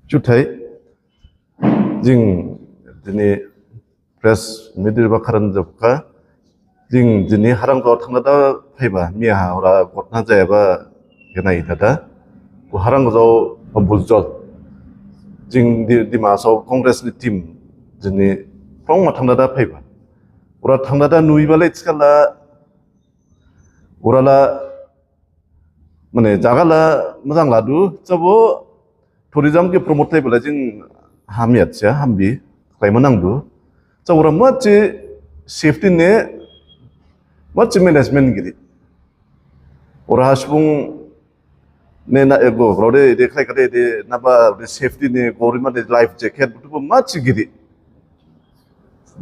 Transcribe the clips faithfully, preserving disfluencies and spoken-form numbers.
Juthai, jing dini press meet riba kharan jabkha, jing dini harang jao thangna da phaiba, miya ha ora gotna jayaba genai dada, bo harang jao bulchol, jing di, Dima Hasao Congress ni team, dini phrong ma thangna da phaiba, ora thangna da nuiba lai thikhala, ora la, mane, jaga la mojang ladu, jabo tourism khe promote khlaibala jing hamya siya, hambi khlaima nangdu. Jabo ora machi safety ne, machi management giri. Ora subung ne na ego, ora de, de khlai khade de, naba de safety ne, gorima de life jacket, butubo machi giri.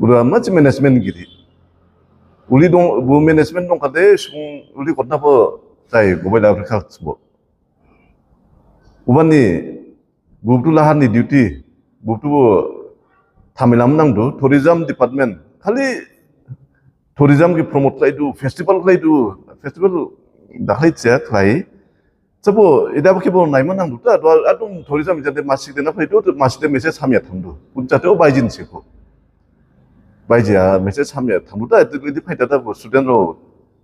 Ora machi management giri. Uli dong, bo management dong khade, subung uli gotna bo jai, gobai la rikha sibo. Ubani, bo butu lahani duty, bo butu bo thamai lam nangdu, tourism department. Khali tourism khe promote khlaidu, festival khlaidu, festival dakhli siya khlai. Jabo, ida bo khebo naima nangdu da, dua adung tourism jade masik de na phaidu, masik de message hamya thangdu. Punchate o baijin seko. Baiji a message hamya thangdu da, idi, idi phaida da bo student rao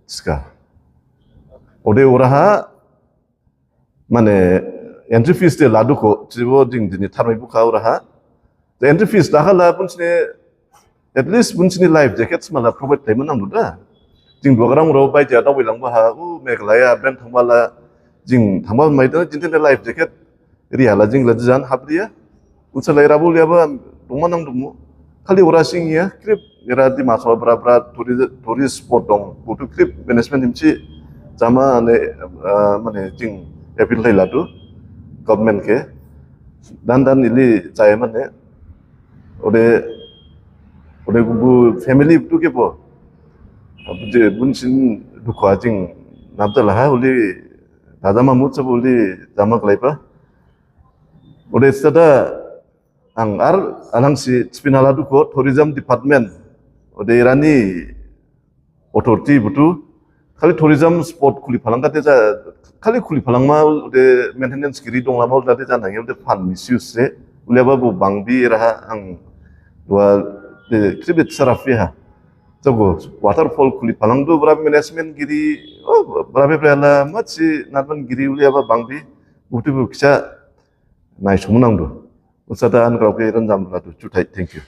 thikha. Ode oraha, mane, entry fees de ladu kho, jabo jing dini tharmai bukha oraha. The entry fees dakhala bunsini, at least bunsini life jackets mala provide khlaima nangdu da. Jing duagrang rao baiji a daobai langba ha, u Meghalaya, ben thangbala, jing thangba maida, jing tene life jacket, riya la jing la jan habriya. Usa lai rabu liaba, dongma nangdumu. Khali ora sing ya, khrip, era Dima Hasao bra bra tourist, tourist spot dong, butu khrip management himsi, jama ne, ah, mane jing appeal lai ladu, government khe. Dan dan ili jaya mane, ode, ode bu family butu khebo, je bunsin dukhu a jing nabdalaha, uli, dajama mutsa uli, jama khlaiba. Ode sada, ang ar, alangsi thiphin ladu kho, tourism department, ode erani authority butu, khali tourism spot khuli phalangkhade ja, khali khuli phalangma, ode maintenance giri donglama, ode ja nangya, ode fund misuse se, uliaba bo bangbi eraha ang, dua, de, khrip de sarafi ha. Jabo, waterfall khuli phalangdu, bra management giri, o, bra be bra la, machi, narban giri, uliaba bangbi, butu bu kisa, nai sumu nangdu. Usa da an grao khe ranjam ladu, juthai, thank you.